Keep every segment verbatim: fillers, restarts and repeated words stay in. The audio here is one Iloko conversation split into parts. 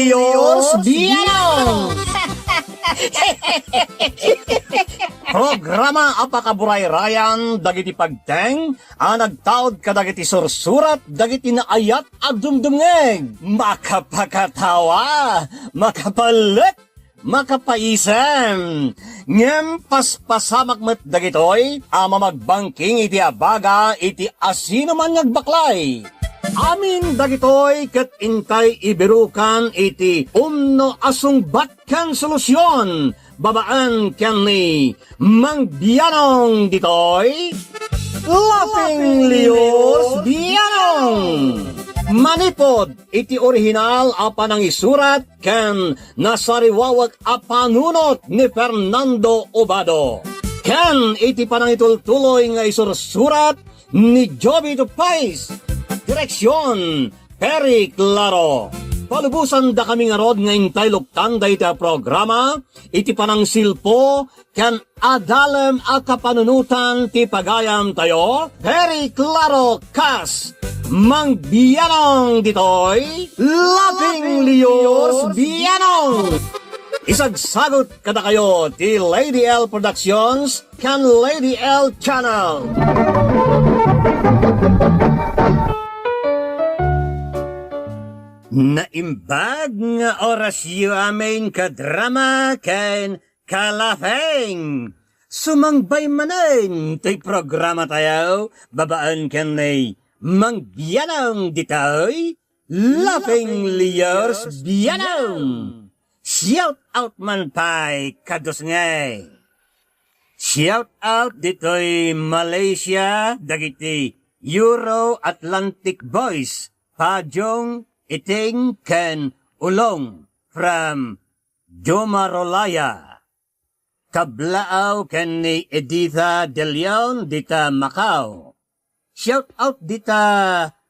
Dios bilang! Programa a pakaburayrayan dagiti pagteng a nagtaud kadagiti sursurat dagiti naayat a dumdumngeg. Makapakatawa, makapalek, makapaisem. Ngem paspasamak met dagitoy a mamagbangking iti abaga iti asinoman nga agbaklay. Amin dagitoy ket intay ibirukan iti umno a sungbat ken solusion babaen ken ni Mang Bianong ditoy Laughing Leos Bianong. Manipod iti orihinal a panangisurat ken nasariwawek a panunot ni Fernando Obado, ken iti panangitultuloy nga isursurat ni Joby Tupais. Direksion, Perry Claro. Palubosan dakami ngarud nga intay luktan dayta a programa iti panangsilpo ken adalem a kapanunotan ti pagayamtayo, Perry Claro kas Mang Bianong ditoy, Laughing Leos Bianong. Isagsagut kadakayo ti Lady L Productions ken Lady L Channel. Naimbag nga orasyo amin kadrama ken kalafeng. Sumangbay manen toy programatayo babaen ken ni Mang Bianong ditoy Laughing Leos Bianong. Shout out man pay kadusngay. Shout out ditoy Malaysia dagiti Euro Atlantic Boys, Pajong, Iting, ken Ulong from Jomarolaya. Kablaaw ken ni Editha De Leon dita Macau. Shout out dita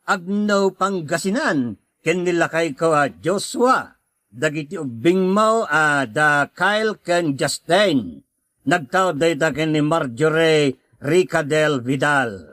Agno, Pangasinan, ken ni lakayko a Joshua, dagiti ubbingmo a da Kyle ken Justin. Nagtaud dayta ken ni Marjorie Ricadel Vidal.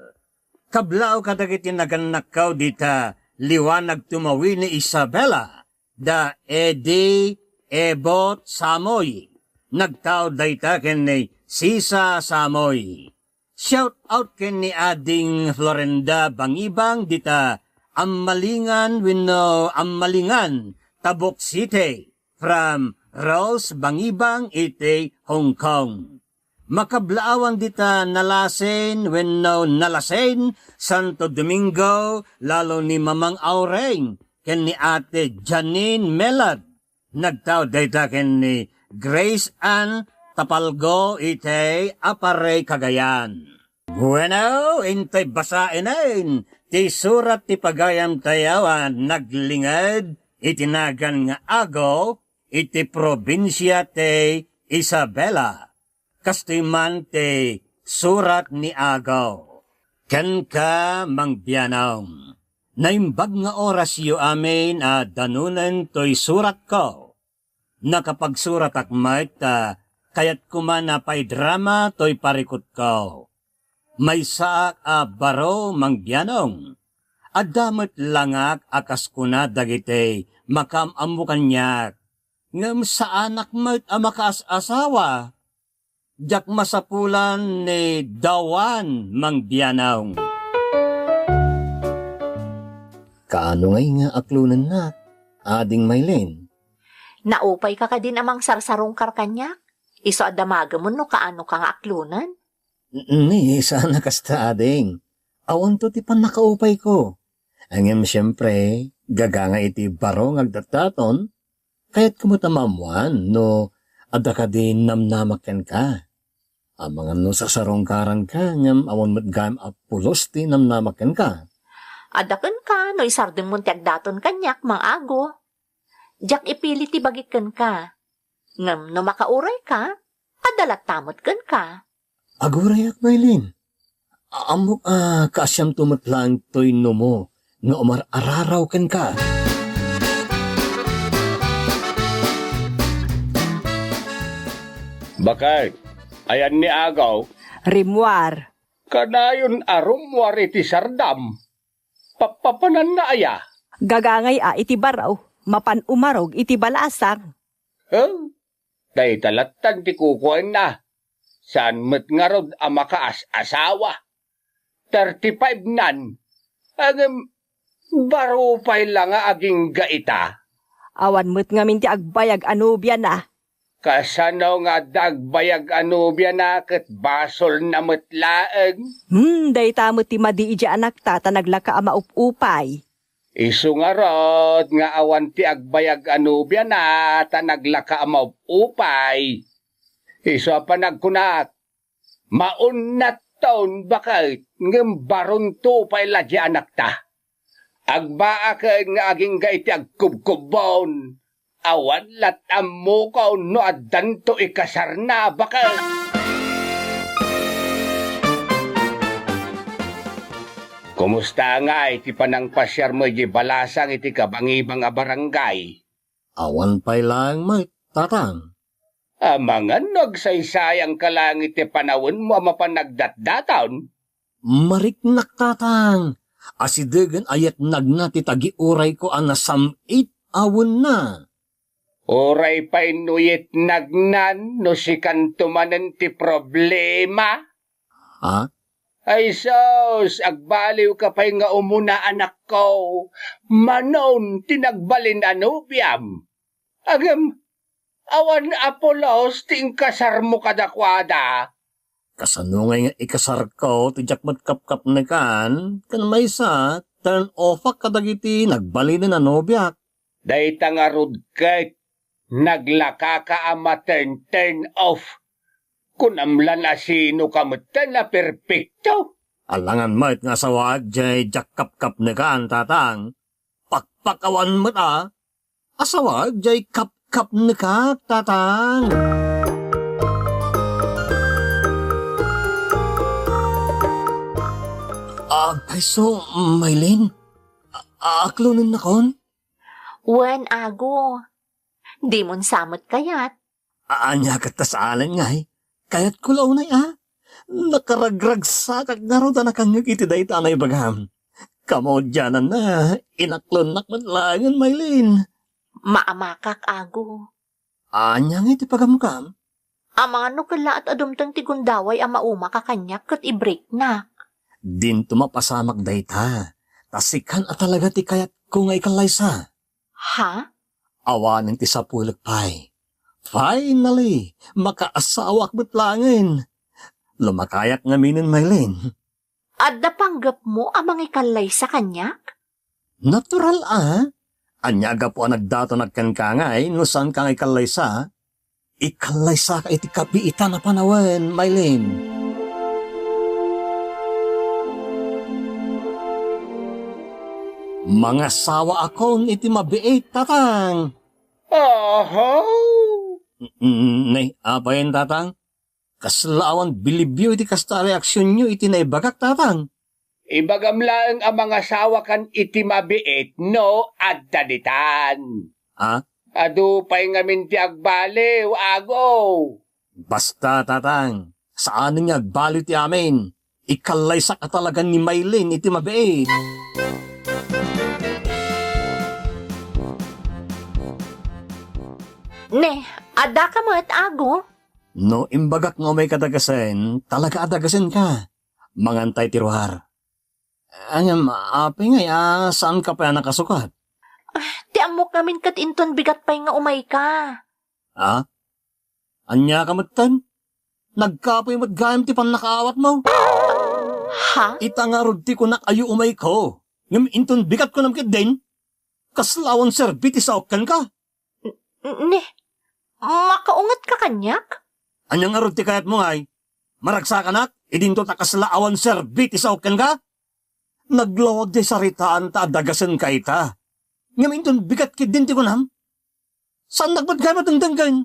Kablaaw kadagiti nagannakkaw dita Liwanag Tumawi ni Isabela, da Eddie Ebot Samoy. Nagtaud dayta ken ni Sisa Samoy. Shout out ken ni Ading Florinda Bangibang dita Ammalingan wenno Ammalingan, Tabuk City, from Rose Bangibang iti Hong Kong. Makablaawan dita Nalasen wenno Nalasen, Santo Domingo, lalo ni Mamang Aureng ken ni Ate Janine Melad. Nagtaud dayta ken ni Grace Ann Tapalgo iti Aparre, Cagayan. Bueno, intay basaenen ti surat ti pagayamtayo a naglinged iti nagan nga Ago iti probinsia ti Isabela. Kastoy man ti surat ni Ago. Kenka, Mang Bianong, naimbag nga orasyo amin a danunen toy suratko. Nakapagsuratak met ta kayatko man a paidrama toy parikutko. Maysaak a baro, Mang Bianong. Adda met langak a kas kuna dagiti makaam-ammo kaniak. Ngem saanak met a makaas-asawa. Diak masapulan ni Dawan, Mang Bianong. Kaano ngay nga aklonennak, Ading Maylin? Naupayka kadin a mangsarsarungkar kaniak? Isu a damagemon no kaanoka nga aklonen? Ni, saan a kasta, ading. Awanto ti pannakaupayko. Ngem siempre, gagangay iti baro nga agdatdaton, kayatko met a maammoan no adda kadi namnamak kenka. Amangan no sarsarungkaranka, ngem awan met gayam a pulos ti namnamak kenka. Adda kenka no isardengmon ti agdaton kaniak, Mang Ago. Diak ipili ti bagik kenka. Ngem no makaurayka, adda latta met kenka. Agurayak, Maylin. A-, ammok a kaasiamto met laeng toy numo nga umar-araraw kenka. Bakay, ayan ni Agaw? Rimmuar. Kanayon a rummuar iti sardam. Pappapananna aya? Gagangay a iti baro. mapan umarog iti balasang. Huh? Dayta lattan ti kukuaenna. Saan met ngarud a makaas-asawa. Thirty-five nan. Ngem baro pay la nga agingga ita. Awan met ngamin ti agbayag a nobiana. Kasano nga adda agbayag a nobiana ket basolna met laeng? Hmm, dayta met ti madi idiay anakta ta naglaka a maup-upay. Isu ngarud nga awan ti agbayag a nobiana ta naglaka a maup-upay. Isu a panagkunak, maunnaton baket ngem baronto pay la diay anakta. Agbaaken nga agingga iti agkubkubbon. Awan lat ammokon no addanto ikasarna baket. Kumusta ngay ti panangpasiarmo idiay balasang iti kabangibang a barangay? Awan pay laeng met, tatang. Amangan no agsaysayangka laeng iti panawenmo a mapan nagdatdaton? Mariknak, tatang. Asidegen a yetnagna ti tagiurayko a nasam-it a wenna. Uray pay no yetnagnan no sikanto manen ti problema? Ha? Ay sus, agbaliwka pay nga umuna, anakko. Manon ti nagbalin a nobiam. Ngem, awan a pulos ti inkasarmo kadakuada. Kasano ngay nga ikasarko ti diak met kapkapnekan ken maysa, turn offak kadagiti nagbalinen a nobiak? Dayta ngarud ket naglakaka a ma-turn, turn off. Kunam la no sinoka metten a perpekto. Alangan met nga asawaek diay diak kapkapnekan, tatang. Pakpakawan met a. Asawaek diay kapkapnekak, tatang. Agpayso, Maylin. A-, aklonennakon? Wen, ago. Dimon sa met kayat. Ania ket ta saanen ngay? Kayatko la unay a. Nakaragragsakak ngarud a nakangngeg iti dayta a naibagam. Kamaudiananna, inaklonnak met laengen, Maylin. Maamakak, ago. Ania ngay ti pagamgam? Amangan no kellaat a dumteng ti gundaway a maumaka kaniak ket ibreaknak. Dinto mapasamak dayta, ta sikan a talaga ti kayatko nga ikallaysa. Ha? Awanen ti sapulek pay. Finally, makaasawaak met laengen. Lumakayak ngaminen, Maylin. Adda panggepmo a mangikallaysa kaniak? Natural a. Ania a gapu a nagdatonak kenka ngay no saanka nga ikallaysa? Ikallaysaka iti kabiitan a panawen, Maylin. Mangasawaakon iti mabiit, tatang. Aha! N-, n-, ne, apay, tatang? Kasla awan bilibyo iti kasta a reaksionyo iti naibagak, tatang. Ibagam laeng a mangasawakan iti mabiit no adda ditan. Ha? Adu pay ngamin ti agbaliw, ago. Basta, tatang. Saanen nga agbaliw ti amin. Ikallaysak a talaga ni Maylin iti mabiit. Ne, adda ka met, ago? No imbagak nga umay ka dagasen, talaga a dagasenka. Mangantay ti ruar. Ngem, apay ngay a saanka pay a nakasukat? Ah, ti ammok ngamin ket inton bigat pay nga umayka. Ha? Ania ka metten? Nagkapoy met gayam ti pannakaawatmo. Ha? Ita ngarud ti kunak a umayko. Ngem inton bigat kunam ketdin, kasla awan serbi ti saok kenka. N-, ne, makaungetka kaniak? Ania ngarud ti kayatmo ngay? Maragsakanak, idinto ta kasla awan serbi ti saok kenka? Naglawag diay saritaan ta adagasenka ita. Ngem inton bigat ketdin ti kunam? Saannak met gayam a dengdenggen?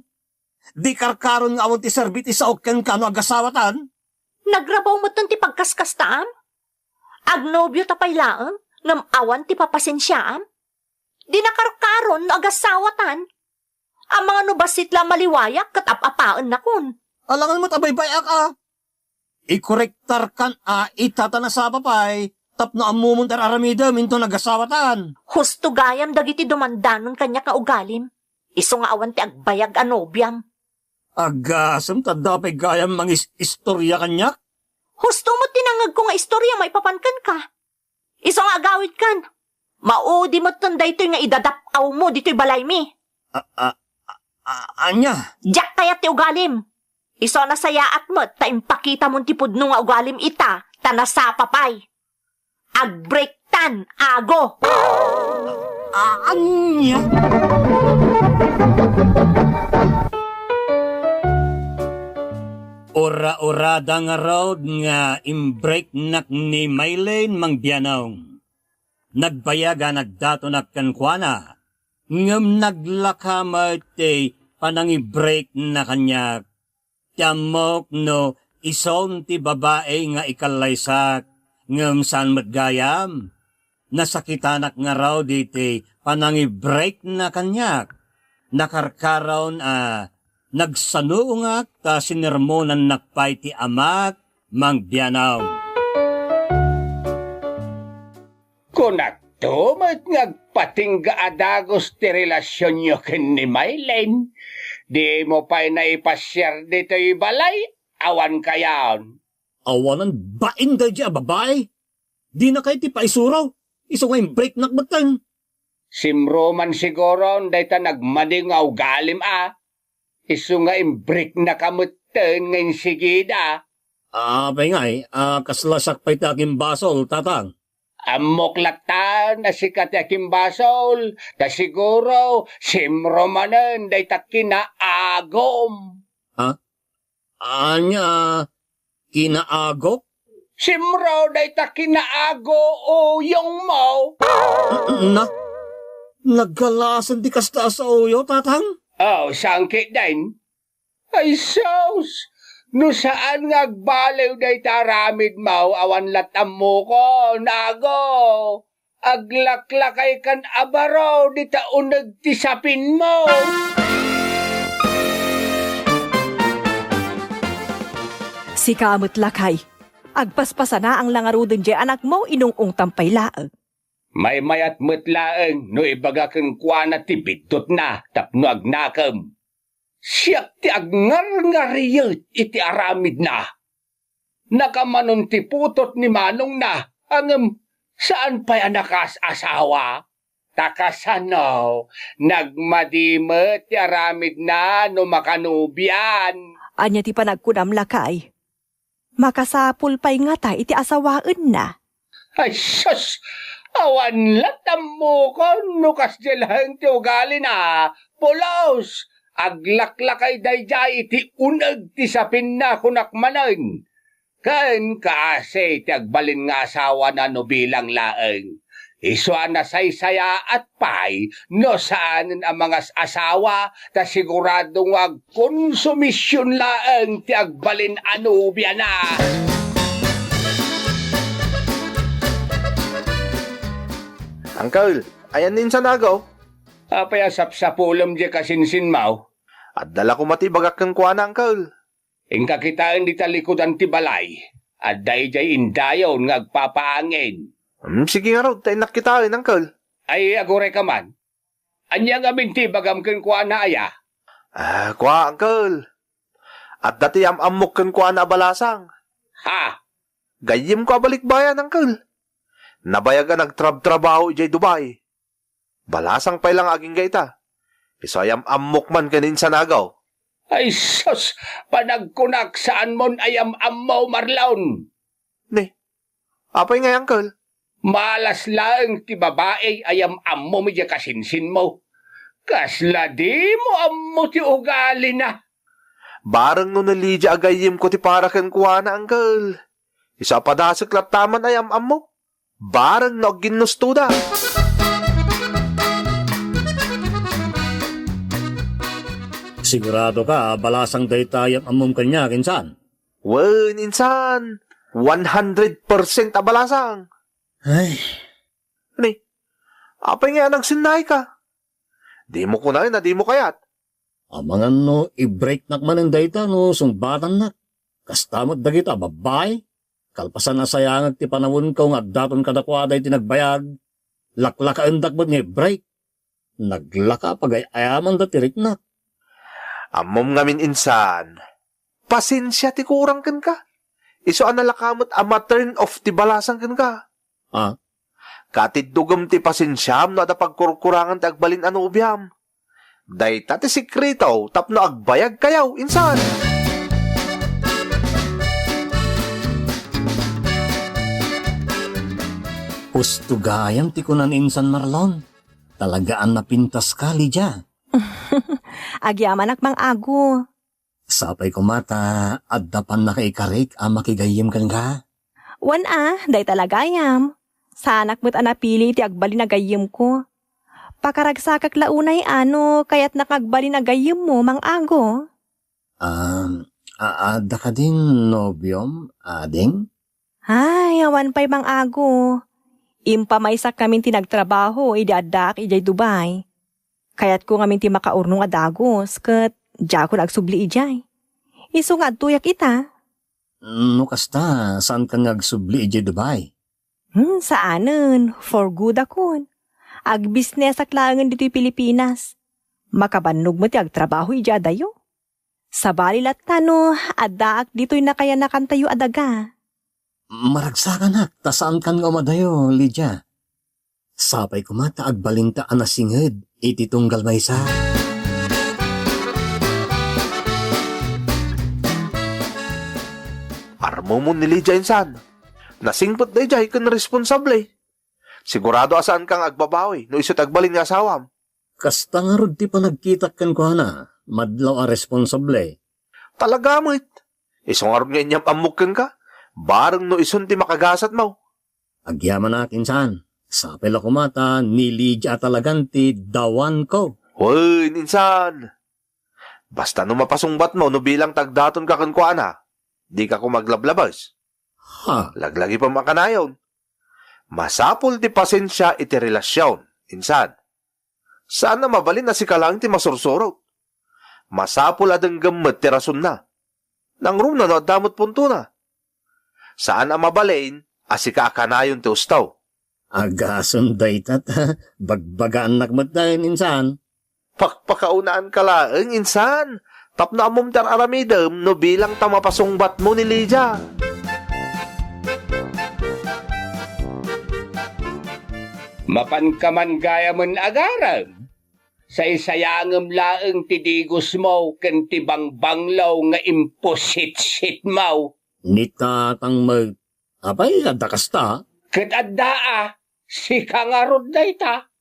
Di karkaron nga awan ti serbi ti saok kenka no agasawatan? Nagrabaw metten ti pagkaskastaam? Agnobiota pay laeng, ngem awan ti papasensiaam? Di nakarkaron no agasawatan? Amangan no bassit la a maliwayak ket ap-apaennakon. Alangan met a baybay-ak a. Ikorektarkan a ita ta nasapa pay, Tapno ammomon ti ar-aramidem inton agasawatan. Husto gayam dagiti dumandanon kaniak nga ugalim. Isu nga awan ti agbayag a nobiam. Agasem ta adda pay gayam mangis-istorya kaniak? Husto met ti nangngegko nga istorya maipapan kenka. Isu nga agawidkan. Maudi metten daytoy nga idadap-awmo ditoy balaymi. A, a, a, a, ania? Diak kayat ti ugalim. Isu a nasayaat met ta impakitamon ti pudno nga ugalim ita, ta nasapa pay. Agbreaktan, ago! A, ania? Ura-urada ngarud nga imbreaknak ni Maylene, Mang Bianong. Nagbayag a nagdatonak kenkuana, ngem naglaka met ti panangibreakna kaniak. Ti ammok no isun ti babai nga ikallaysak, ngem saan met gayam. Nasakitanak ngarud iti panangibreakna kaniak. Nakarkaron a nagsanuongak ta sinermonannak pay ti amak, Mang Bianong. Kunakto met nga agpatingga a dagus ti relasionyo ken ni Maylene. Dimo pay naipasiar ditoy balay, awan kayon. Awanen bain daydiay a babai. Dina kayat ti paisuro. Isu nga imbreaknak metten. Simro man siguron dayta nagmadi nga ugalim a. Isu nga imbreaknaka metten nga insigida. Apay ngay, a, kasla siak pay ti akimbasol, Tatang? Ammok latta a sika ti akimbasol, ta siguro, simro manen dayta kinaagom. Ha? Ania, kinaagok? Simro dayta kinaago uyongmo. Na? Nagkalasan ti kasta a saoyo, Tatang? Oh, sangkit din. Ay, sus! No saan nga agbaliw dayta aramidmo, awan lat ammokon, ago! Aglaklakaykan a baro dita uneg ti sapinmo! Sika met, lakay. Agpaspasanaang la ngaruden diay anakmo, inung-ungtam pay laeng. Maymayat met laeng no ibaga kenkuana ti biddutna tapno agnakem. Siak ti agngarngariyet iti aramidna. Nakamanon ti putot ni manongna, ngem saan pay a nakas-asawa. Ta kasano, nagmadi met ti aramidna no makanubian. Ania ti panagkunam, lakay? Makasapul pay ngata iti asawaenna? Ay, sus! Awan lat ammokon no kasdiay laeng ti ugalina. Pulos! Aglaklakay daydiay iti uneg ti sapinna, kunak manen. Ken kaasi ti agbalin nga asawana no bilang laeng. Isu a nasaysayaat pay no saanen a mangas-asawa, ta sigurado nga agkonsumision laeng ti agbalin a nobiana. Uncle, ayan ni insan, agaw? Apay a sapsapulem diay kasinsinmo? Adda la koma ti ibagak kenkuana, Uncle. Inka kitaen dita likudan ti balay. Adda idiay indayon nga agpapaangin. Hmm, sige ngarud, ta innak kitaen, Uncle. Ay, agurayka man. Ania ngamin ti ibagam kenkuana, aya? Ah, kua, Uncle. Adda ti am-ammok kenkuana a balasang. Ha? Gayyemko a balikbayan, Uncle. Nabayag a nagtrabtrabaho idiay Dubai. Balasang pay la nga agingga ita. Isu a yam-ammok man ken insan, agaw. Ay sus, panagkunak, saanmon a yam-ammo, Marlon. Ni, apay ngay, Uncle? Malas laeng ti babai a yam-ammom idiay kasinsinmo. Kasla dimo ammo ti ugalina. Bareng no ni Lydia a gayyemko ti para kenkuana, Uncle. Isu a padasek latta man a yam-ammo. Bareng no agginnustoda. Sigurado ka a balasang dayta a yam-ammom kaniak, insan? Wen, insan. One hundred percent a balasang. Ay. Ni, apay nga nagsinnay ka? Dimo kunaen a dimo kayat. Amangan no i-breaknak manen dayta no sungbatannak. Kasta met dagita a babbai. kalpasan a sayangek ti panawenko nga addaton kadakuada iti nagbayag, laklakaendak met nga i-break. Naglaka pagay-ayamanda ti riknak. Ammom ngamin, insan, pasensia ti kurang kenka. Isu a nalaka met a ma-turn off ti balasang kenka. Ah? Katiddogem ti pasensiam no adda pagkurkurangan ti agbalin a nobiam. Dayta ti sekreto tapno agbayagkayo, insan. Husto gayam ti kunan insan Marlon. Talaga a napintaska, Lydia. Agyamanak, Mang Ago. Sapay koma ta adda pannakaikarik a makigayyem kenka. Wen a, dayta la gayam. Saanak met a napili iti agbalin a gayyemko. Pakaragsakak la unay a no kayatnak nga agbalin a gayyemmo, Mang Ago. Um, a-, adda kadin nobiom, ading? Ay, awan pay, Mang Ago. Impamaysak ngamin ti nagtrabaho idi addaak idiay Dubai. Kayatko ngamin ti makaurnong a dagus, ket diakon agsubli idiay. Isu nga adtoyak ita. No kasta, saankan nga agsubli idiay Dubai? Hmm, saanen. For good akon. Agbisnesak laengen ditoy Pilipinas. Makabannog met ti agtrabaho idiay adayo. Sabali latta no addaak ditoy nakayanakantayo a daga. Maragsakanak ta saankan nga umadayo, Lydia. Sapay koma ta agbalinta a nasinged iti tunggal maysa. Armumon ni Lydia, insan. Nasingpet daydiay ken responsable. Sigurado a saanka nga agbabawi no isu ti agbalin nga asawam. Kasta ngarud ti panagkitak kenkuana, madlaw a responsable. Talaga met. Isu ngarud nga inyam-ammok kenka, bareng no isun ti makagasatmo. Agyamanak, insan. Sapay la koma ta ni Lydia a talagan ti dawanko. Wen, insan. Basta no mapasungbatmo no bilang ta agdatonka kenkuana, dika koma aglablabes. Ha? Laglagipem a kanayon. Masapul ti pasensia iti relasion, insan. Saan a mabalin a sika laeng ti masursurot. Masapul a denggem met ti rasonna. Nangruna no adda met puntona. Saan a mabalin a sika a kanayon ti usto. Agasem dayta ta bagbagaannak met dayen, insan. Pakpakaunaan ka laeng, insan, tapno ammom ti ar-aramidem no bilang ta mapasungbatmo ni Lydia. Mapanka man gayamen agarem. Saysayangem laeng ti digosmo ken ti bangbanglo nga impositsitmo. Ni tatang met. Apay, adda kasta? Ket adda a, sika ngarud dayta.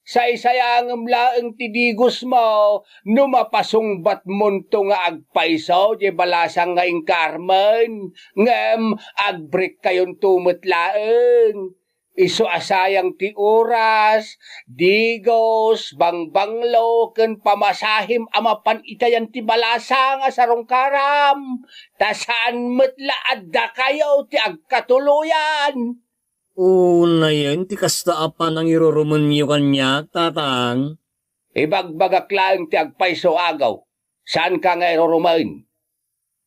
Saysayangem laeng ti digosmo no mapasungbatmonto nga agpayso diay balasang nga inka armen, ngem agbrekkayonto met laeng. Isu a sayang ti oras, digos, bangbanglo, ken pamasahim a mapan itayan ti balasang a sarungkaram, ta saan met la a dakayo ti agkatuloyan. Unayen ti kasta a panangirurumenyo kaniak, tatang. Ibagbagak laeng ti agpayso, agaw. Saanka nga irurumen.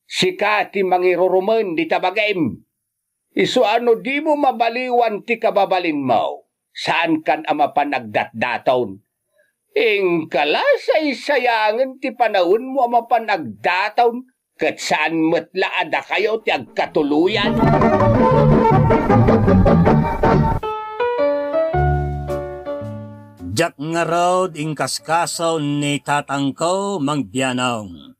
Sika ti mangirurumen dita bagim. Isu a no dimo mabaliwan ti kababalinmo, saankan a mapan agdatdaton. Inka la, saysayangen ti panawenmo a mapan agdaton, ket saan met la a dakayo ti agkatuloyan. Diak ngarud inkaskaso ni tatangko, Mang Bianong.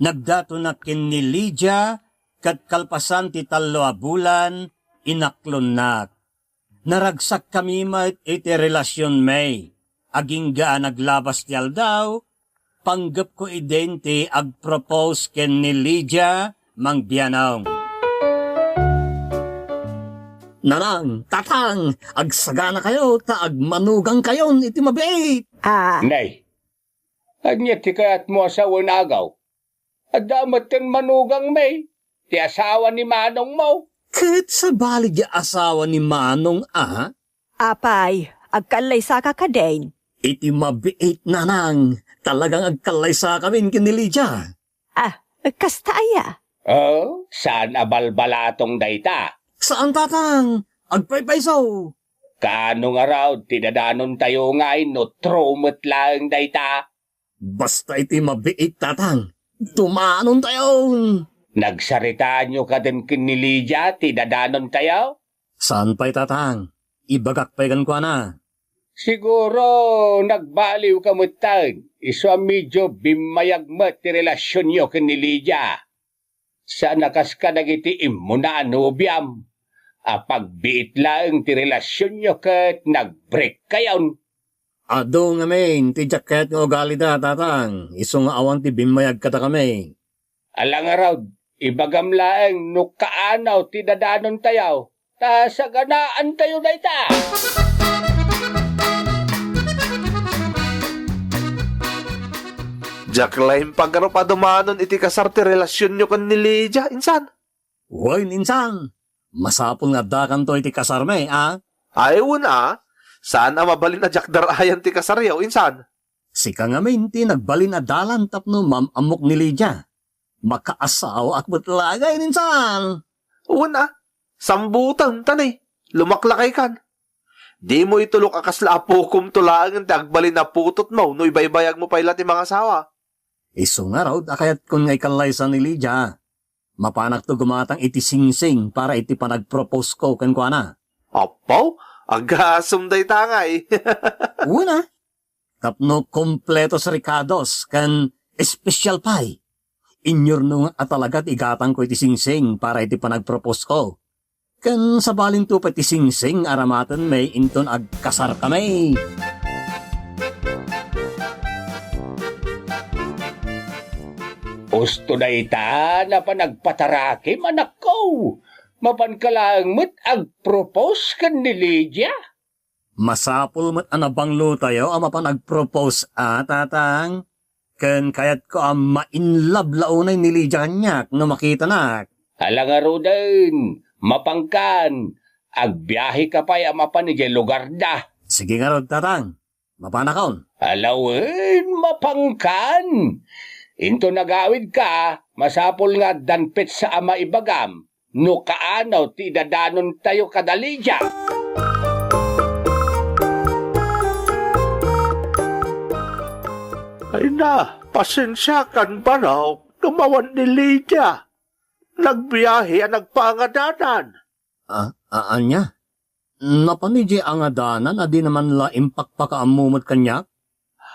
Nagdatonak ken ni Lydia, ket kalpasan ti tallo a bulan, inaklonnak. Naragsakkami met iti relasionmi. Agingga a naglabas ti aldaw, panggepko idin ti agpropose ken ni Lydia, Mang Bianong. Nanang, tatang, agsaganakayo ta agmanugangkayon iti mabiit. Ah. Nay, ania ti kayatmo a sawen, agaw? Adda metten manugangmi, ti asawa ni manongmo. Ket sabali diay asawa ni manong a? Apay, agkallaysaka kadin? Iti mabiit, nanang, talagang agkallaysakamin ken ni Lydia. Ah, kasta aya? Oh, saan a balbalatong dayta? Saan, Tatang. Agpaypayso. Kaano ngarud ti dadanontayo ngay no true met laeng dayta? Basta iti mabiit, Tatang. Dumanontayo. Nagsaritaanyo kadin ken ni Lydia ti dadanontayo? Saan pay, Tatang. Ibagak pay kenkuana. Siguro, nagbaliwka metten. Isu a medyo bimmayag met ti relasionyo ken ni Lydia. Saan a kas kadagiti immuna a nobiam, a pagbiit laeng ti relasionyo ket nagbreakkayon. Adu ngamin ti diak kayat nga ugalida, Tatang, isu nga awan ti bimmayag kadakami. Ala ngarud, ibagam laeng no kaano ti dadanontayo, ta saganaantayo dayta. Diak la impagarup a dumanon iti kasar ti relasionyo ken ni Lydia, insan. Wen, insan. Masapul nga addakanto iti kasarmi, a? Ay, wen a. Saan a mabalin a diak dar-ayan ti kasaryo, insan. Sika ngamin ti nagbalin a dalan tapno maam-ammok ni Lydia. Makaasawaak met laeng, insan. Wen a. Sambutem, ta ni, lumaklakaykan. Dimo itulok a kasla apokom to laengen ti agbalin a putotmo no ibaybayagmo pay la ti mangasawa. Isu ngarud a kayatkon nga ikallaysa ni Lydia. Mapanakto gumatang iti singsing para iti panagproposko kenkuana. Apo, agasem dayta ngay. Wen a. Tapno kompletos rekados ken espesyal pay. Inyurnongak a talaga ti igatangko iti singsing para iti panagproposko. Ken sabalinto pay ti singsing a ramatenmi inton agkasarkami. Usto dayta, napan agpatarakim, anakko. Mapanka laeng met agpropose ken ni Lydia? Masapul met a nabanglotayo a mapan agpropose a, Tatang. Ken kayatko a ma-in love la unay ni Lydia kaniak no makitanak. Ala ngaruden, mapankan. Agbiaheka pay a mapan idiay lugarda. Sige ngarud, Tatang. Mapanakon. Ala wen, mapankan. Inton agawidka, masapul nga addan petsa a maibagam no kaano ti idadanontayo kada Lydia. Ay na, pasensiakan, Barok, no mawan ni Lydia. Nagbiahe a nagpaangadanan. A, a, ania? Napan idiay angadanan a dina man la impakpakaammo met kaniak?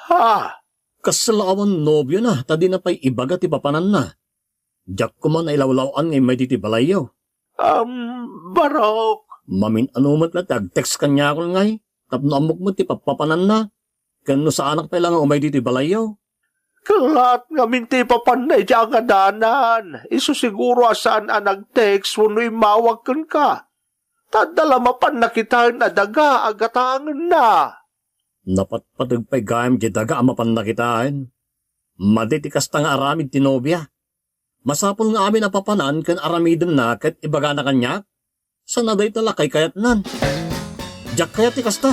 Ha? Kasla awan nobiona ta dina pay ibaga ti papananna. Diak koma nailawlaw-an nga immay ditoy balayyo. Am, Barok. Mamin-ano met la ti agtext kaniakon ngay, tapno ammok met ti pappapananna. Ken no saanak pay la nga umay ditoy balayyo. Ket ngamin ti ipapanna idiay angadanan. Isu siguro a saan a nagtext wenno immawag kenka. Ta adda la mapanna kitaen a daga a gatangenna. Napatpateg pay gayam diay daga a mapanna kitaen. Madi ti kasta nga aramid ti nobia. Masapul nga amin a papanan ken aramidenna ket ibagana kaniak, saan a dayta la kaykayatnan. Diak kayat ti kasta.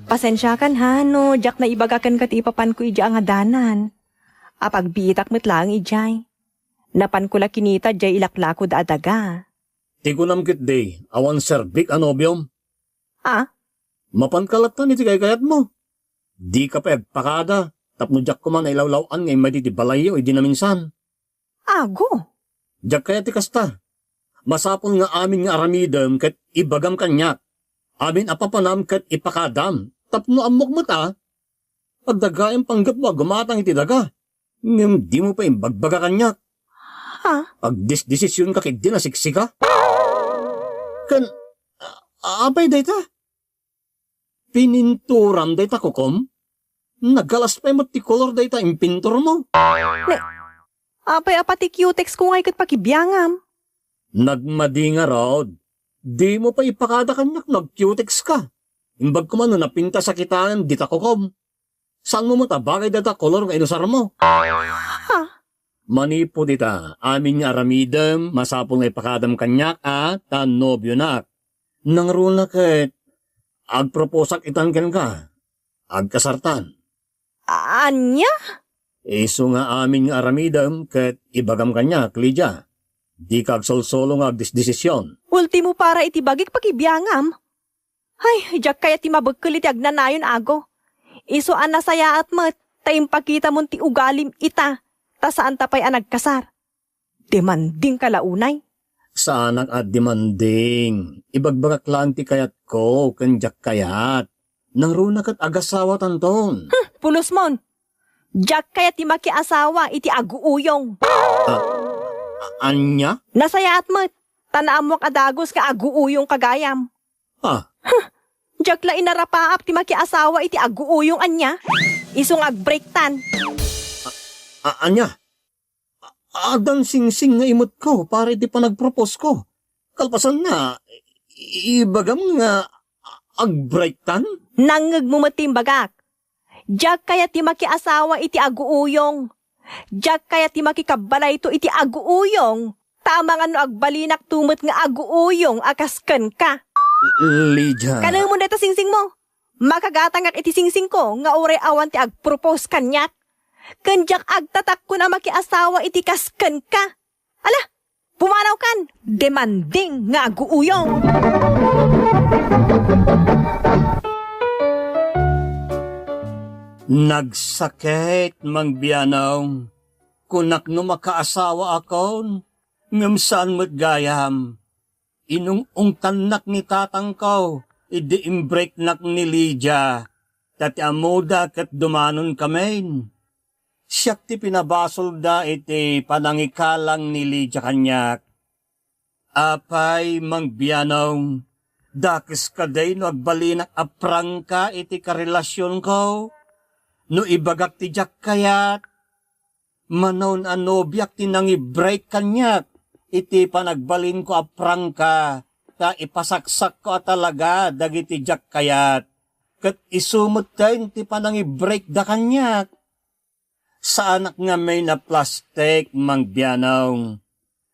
Pasensiakan ha, no diak naibaga kenka ti ipapanko idiay angadanan. Apagbiitak met laeng idiay. Napanko la kinita diay ilaklakod a daga. Ti kunam ketdi, awan serbik a nobiom. Ah? Mapanka latta iti kaykayatmo. Dika pay agpakada, tapno diak koma nailawlaw-an nga immay ditoy balayyo idi naminsan. Ago! Diak kayat ti kasta. Masapul nga amin nga aramidem ket ibagam kaniak. Amin a papanam ket ipakadam. Tapno ammok met a, agdagayam panggapo a gumatang iti daga. Ngem dimo pay imbagbaga kaniak. Ha? Agdesdesisionka ketdi a siksika? Ken, a-, apay dayta? Pininturam dayta kokom? Nagalas pay met ti kolor dayta impinturmo. Ne, apay a pati cutex ko ngay ket pakibiangam? Nagmadi ngarud. Dimo pay ipakada kaniak no agcutex ka. Imbag koma no napintas a kitaem dita kokom. Saanmo met a bagay dayta kolor nga inusarmo? Ha? Manipud ita, amin nga aramidem, masapul nga ipakadam kaniak a ta nobionak. Nangruna ket agproposak itan kenka. Agkasartan. Ania? Isu nga amin nga aramidem ket ibagam kaniak, Lydia. Dika agsolsolo nga agdesdesision. Ultimo para iti bagik pakibiangam. Ay, diak kayat ti mabekkel iti agnanayon, Ago. Isu a nasayaat met ta impakitamon ti ugalim ita, ta saanta pay a nagkasar. Demandingka la unay. Saanak a demanding. Ibagbagak laeng ti kayatko ken diak kayat. Nangruna ket agasawatanton. Hmm, pulosmon. Diak kayat ti makiasawa iti aguuyong. Ah, a-, ania? Nasayaat met, ta naammoak a dagus nga aguuyongka gayam. Ah. Huh, diak la inarapaap ti makiasawa iti aguuyong ania. Isu nga agbreaktan. A-, ania? A-, addan singsing nga imetko para iti panagproposko. Kalpasanna, i-, ibagam nga agbreaktan? Nangngegmo met ti imbagak. Diak kayat ti makiasawa iti aguuyong. Diak kayat ti makikabbalayto iti aguuyong, ta amangan no agbalinakto met nga aguuyong a kas kenka. Lydia. Kanemon dayta singsingmo. Makagatangak iti singsingko nga uray awan ti agpropose kaniak. Ken diak agtatakkon a makiasawa iti kas kenka. Ala, pumanawkan! Demanding nga aguuyong! Nagsakit, Mang Bianong. Kunak no makaasawaakon, ngem saan met gayam. Inung-ungtannak ni tatangko idi imbreaknak ni Lydia, ta ti ammoda ket dumanonkamin. Siak ti pinabasolda iti panangikalang ni Lydia kaniak. Apay, Mang Bianong, dakes kadi no agbalinak a prangka iti karelasionko? No ibagak ti diak kayat, manon a nobiak ti nangibreak kaniak iti panagbalinko a prangka, ta ipasaksakko a talaga dagiti diak kayat, ket isu metten ti panangibreakda kaniak. Saanak ngamin a plastik, Mang Bianong.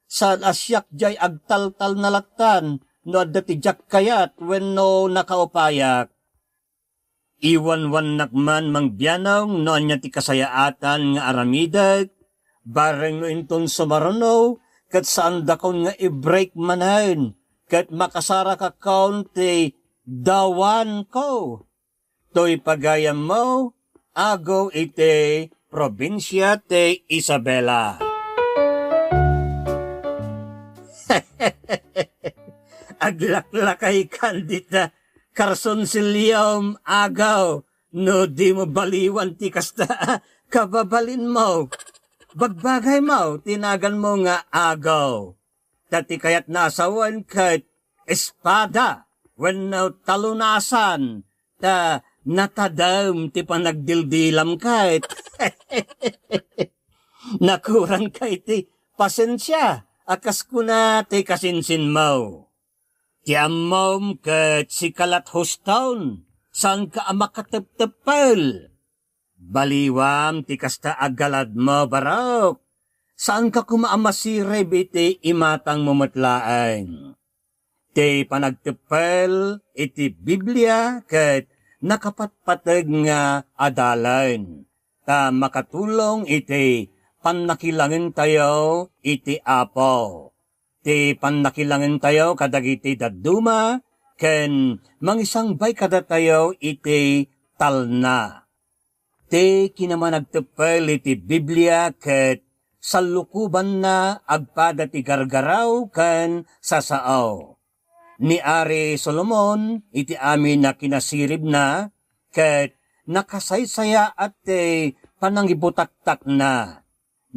Saan a siak diay agtaltalna lattan no adda ti diak kayat wenno nakaupayak. Iwanwannak man, Mang Bianong, no ania ti kasayaatan nga aramidek, bareng no inton sumaruno, ket saandakon nga i-break manen, ket makasarakakon ti dawanko. Toy pagayammo, Ago iti probinsia ti Isabela. Aglaklakaykan dita karson siliom, Ago, no dimo baliwan ti kasta a kababalinmo. Bagbagaymo ti naganmo nga Ago. Ta ti kayatna a sawen ket espada wenno talunasan, ta natadem ti panagdildilam ket nakuranka iti pasensia a kas kuna ti kasinsinmo. Ti ammom ket sika lat huston, saanka a makatepteppel. Baliwam ti kasta a galadmo, Barok. Saanka koma a masirib iti imatangmo met laeng. Ti panagteppel iti Biblia ket nakapatpateg nga adalen, ta makatulong iti pannakilangentayo iti Apo. Ti pannakilangentayo kadagiti dadduma ken mangisangbay kadatayo iti talna. Ti kinamanagteppel iti Biblia ket sallukobanna agpada ti gargaraw ken sasao. Ni Ari Solomon iti amin a kinasiribna ket nakasaysayaat ti panangibutaktakna.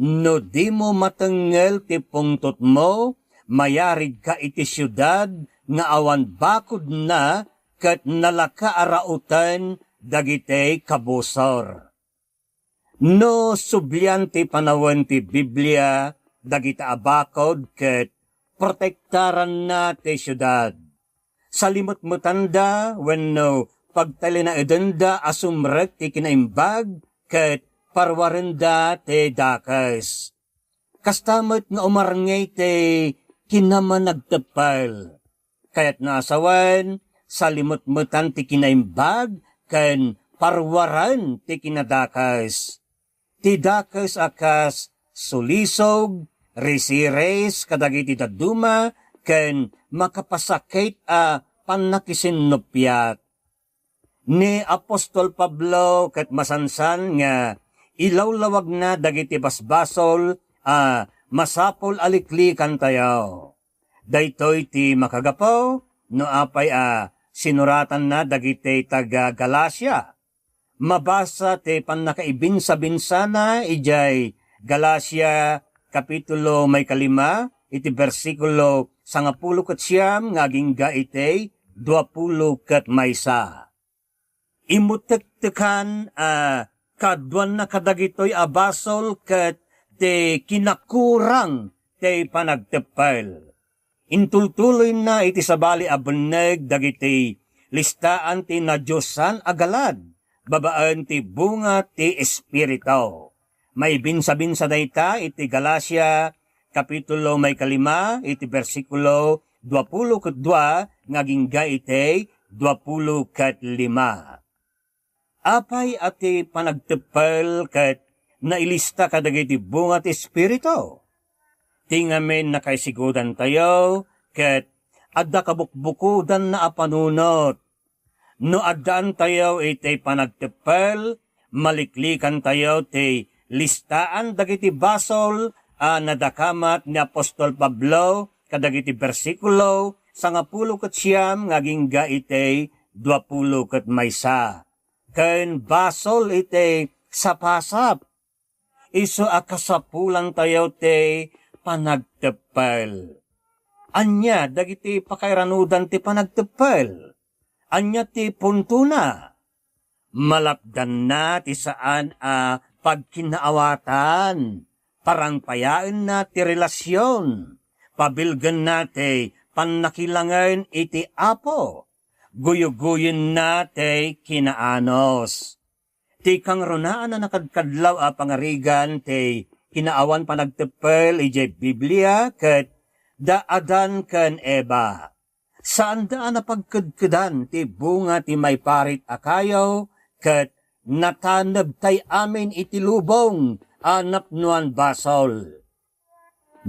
No dimo matengngel ti pungtotmo, mayarigka iti siudad nga awan bakodna ket nalaka a rauten dagiti kabusor. No sublian ti panawen ti Biblia dagita a bakod ket protektaranna ti siudad. Salimetmetanda wenno pagtalinaedenda a sumrek ti kinaimbag ket parwarenda ti dakes. Kasta met nga umarngay ti kinamanagteppel. Kayatna a sawen, salimetmetan ti kinaimbag ken parwaren ti kinadakes. Ti dakes a kas sulisog, risiris kadagiti dadduma, ken makapasakit a pannakisinnupiat. Ni apostol Pablo ket masansan nga ilawlawagna dagiti basbasol a masapul a liklikantayo. Daytoy ti makagapu no apay a sinuratanna dagiti taga-Galacia. Mabasa ti pannakaibinsabinsana idiay Galacia, kapitulo maykalima, iti bersikulo sangapulo ket siam nga agingga iti duapulo ket maysa. Imutektekan a kaaduanna kadagitoy a basol ket ti kinakurang ti panagteppel. Intultuloyna iti sabali a benneg dagiti listaan ti nadiosan a galad babaen ti bunga ti Espiritu. Maibinsabinsa dayta iti Galacia, kapitulo maykalima, iti bersikulo duapulo ket dua nga agingga iti duapulo ket lima. Apay a ti panagteppel ket nailista kadagiti bunga ti Espiritu? Ti ngamin nakaisigudantayo ket adda kabukbukodanna a panunot. No addaantayo iti panagteppel, maliklikantayo ti listaan dagiti basol a nadakamat ni apostol Pablo kadagiti bersikulo sangapulo ket siam nga agingga iti duapulo ket maysa. Ken basol iti sapasap, isu a kasapulantayo ti panagteppel. Ania dagiti pakairanudan ti panagteppel? Ania ti puntona? Malapdanna ti saan a pagkinaawatan, parangpayaenna ti relasion, pabilgenna ti pannakilangen iti Apo, guyuguyenna ti kinaanos. Ti kangrunaan a nakadkadlaw a pangarigan ti kinaawan panagteppel idiay Biblia ket da Adan ken Eva. Saanda a napagkedkedan ti bunga ti maiparit a kayo ket natanebtay amin iti lubong a napnoan basol.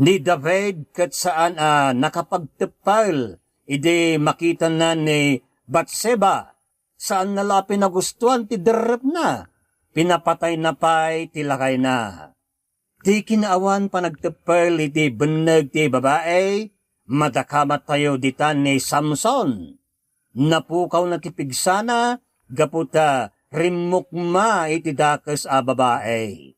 Ni David ket saan a nakapagteppel idi makitana ni Batseba. Saanna la a pinagustuan ti derrepna. Pinapatayna pay ti lakayna. Ti kinaawan panagteppel iti benneg ti babai, madakamattayo ditan ni Samson. Napukawna ti pigsana gapu ta rimmukma iti dakes a babai.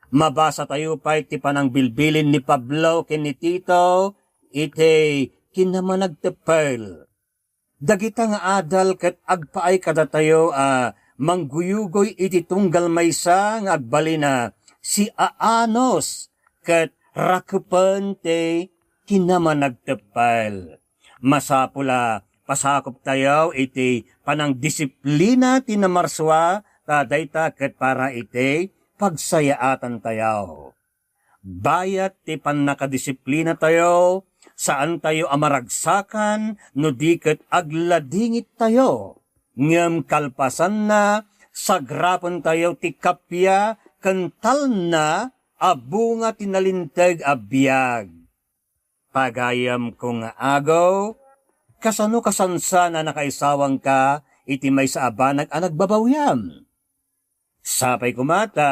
Mabasatayo pay ti panangbilbilin ni Pablo ken ni Tito iti kinamanagteppel. Dagita nga adal ket agpaay kadatayo a mangguyugoy iti tunggal maysa nga agbalin a siaanos ket rakepen ti kinamanagteppel. Masapul a pasakoptayo iti panangdisiplina ti namarsua, ta dayta ket para iti pagsayaatantayo. Bayat ti pannakadisiplinatayo, saantayo a maragsakan no di ket agladingittayo. Ngem kalpasanna, sagrapentayo ti kappia ken talna a bunga ti nalinteg a biag. Pagayamko nga agew, kasano kasansan a nakaisawangka iti maysa a banag a nagbabawiam? Sapay koma ta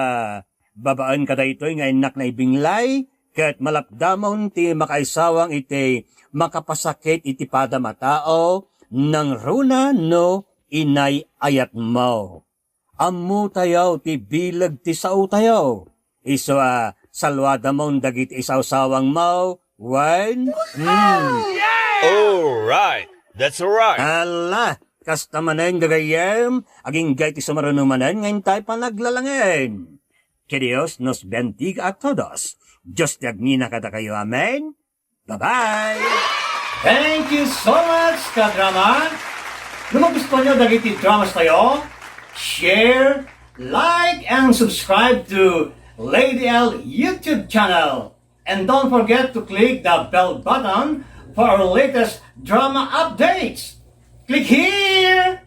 babaen kadaytoy nga innak naibinglay, ket malapdamon ti makaisawang iti makapasakit iti padam a tao, nangruna no inay-ayatmo. Ammotayo ti bileg ti saotayo. Isu a saluadamon dagiti isawsawangmo, wen? Mm. All right. That's all right. Ala, kasta manen gagayyem, agingga iti sumaruno manen nga intay panaglalangen. Que Dios nos bendiga a todos. Dios ti agngina kadakayo. Amen. Bye-bye! Thank you so much, kadrama! No magustuhanyo dagiti dramas tayo, share, like, and subscribe to Lady L YouTube channel. And don't forget to click the bell button for our latest drama updates. Click here!